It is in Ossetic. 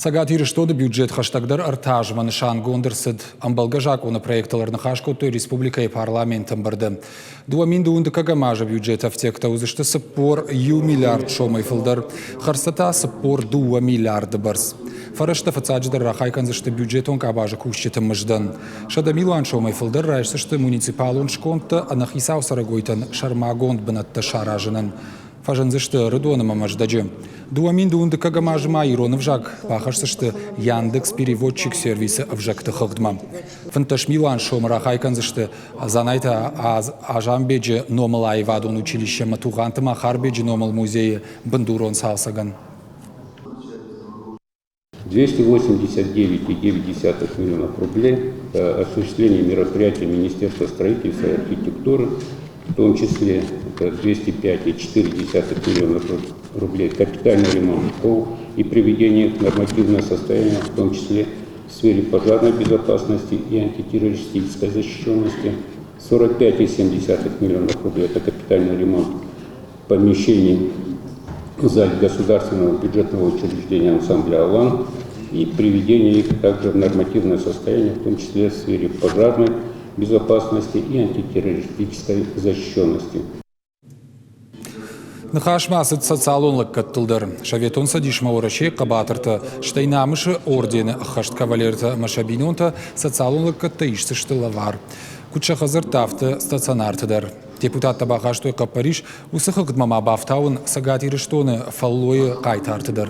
Цӕгат Ирыстоны бюджет хӕстӕгдӕр ӕртӕ азмӕ нысангонд ӕрцыд. Ӕмбӕлгӕ закъоны проектыл ӕрныхас кодтой республикӕйы парламенты ӕмбырды. 2000 дыккӕгӕм азы бюджеты ӕфтиӕгтӕ уыдзысты 41 миллиард сомӕй фылдӕр, хӕрдзтӕ та 42 миллиарды бӕрц. Фӕрӕзтӕ фыццаджыдӕр рахай кӕндзысты бюджетон къабазы кусджыты мыздӕн. 100 милуан сомӕй фылдӕр райсдзысты муниципалон скондтӕ ӕнӕхицау цӕрӕгойтӕн сӕрмагонд бынӕттӕ саразынӕн. Фӕзындзысты Ӕрыдон ӕмӕ Мӕздӕджы. 2000 дыккӕгӕм азы ма ирон ӕвзаг бахӕсдзысты Яндекс Переводчик сервисы ӕвзӕгты хыгъдмӕ. 15 милуан сомы рахай кӕндзысты Дзанайты Азамбеджы номыл аивадон училищемӕ Тугъанты Махарбеджы номыл музейы бындурон цалцӕгӕн. 289,9 миллионов рублей осуществление мероприятий Министерства строительства и архитектуры, в том числе 205,4 миллионов рублей капитальный ремонт школ и приведение их в нормативное состояние, в том числе в сфере пожарной безопасности и антитеррористической защищенности, 45,7 миллионов рублей – это капитальный ремонт помещений в зале государственного бюджетного учреждения ансамбля «Алан» и приведение их также в нормативное состояние, в том числе в сфере пожарной безопасности и антитеррористической защищенности. Ныхас ма цыд социалон лӕггӕдтыл дӕр. Советон Цӕдисмӕ Уӕрӕсейы хъӕбатыртӕ, стӕй Намысы ордены ӕххӕст кавалертӕ ӕмӕ сӕ бинонтӕ социалон лӕггӕдтӕ исдзысты лӕвар. Куыд сӕ хӕдзӕртты, афтӕ стационарты дӕр. Депутаттӕ бахастой хъӕппӕрис уыцы хыгъдмӕ ма бафтауын Цӕгат Ирыстоны фӕллойы хъайтарты дӕр.